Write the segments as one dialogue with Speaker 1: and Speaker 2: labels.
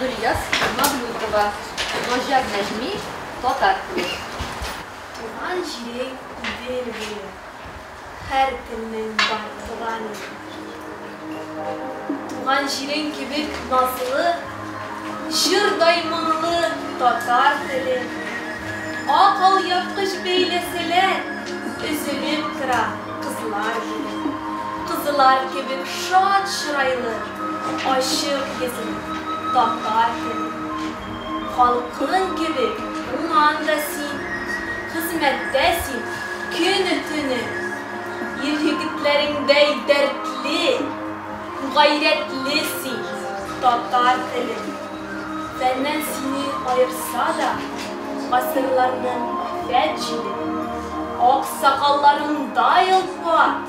Speaker 1: Гөльяз Мавлютова, Гаҗәп Нәҗми, Татар теле.
Speaker 2: Туган җирең Идел буе, Һәр телнең бар туганы. Туган җирең кебек назлы, Җырдай моңлы татар теле. Ак алъяпкыч бәйләсәләр, Өзелеп тора кызлар гөле. Кызлар кебек шат чырайлы, Ачык йөзле татар теле. Халкың кебек уңган да син, Хезмәттә син көне-төне. Ир-егетләреңдәй дәртле, Гайрәтле син, татар теле. Фәннән сине аерса да, Гасырларның афәт җиле. Ак сакалларыңдай олпат,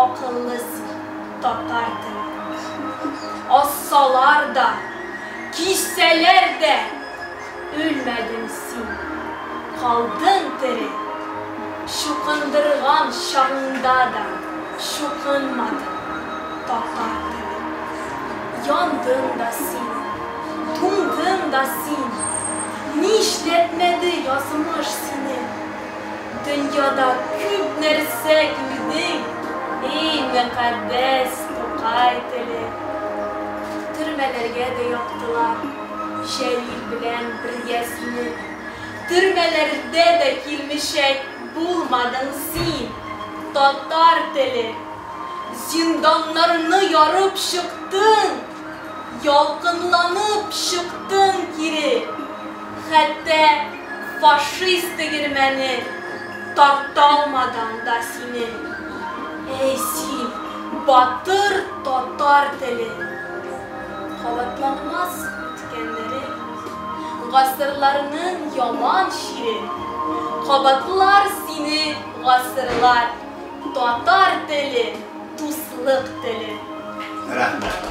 Speaker 2: Акыллы син, татар теле. Ассалар да, киссәләр дә, Үлмәдең син, калдың тере. Чукындырган чагыңда да Чукынмадың, татар теле. Яндың да син, туңдың да син, Нишләтмәде язмыш сине? Дөньяда күп нәрсә күрдең, Эй, мөкатдәс Тукай теле! Төрмәләргә дә яптылар Җәлил белән бергә сине. Төрмәләрдә дә килмешәк булмадың син, татар теле! Зинданнарны ярып чыктың, Ялкынланып чыктың кире. Хәтта фашист тегермәне Тарталмады анда сине. Әй син, батыр татар теле! Кабатланмас үткәннәре, Гасырларның яман чире. Кабатлар сине гасырлар, Татар теле, дуслык теле.
Speaker 3: Рәхмәт.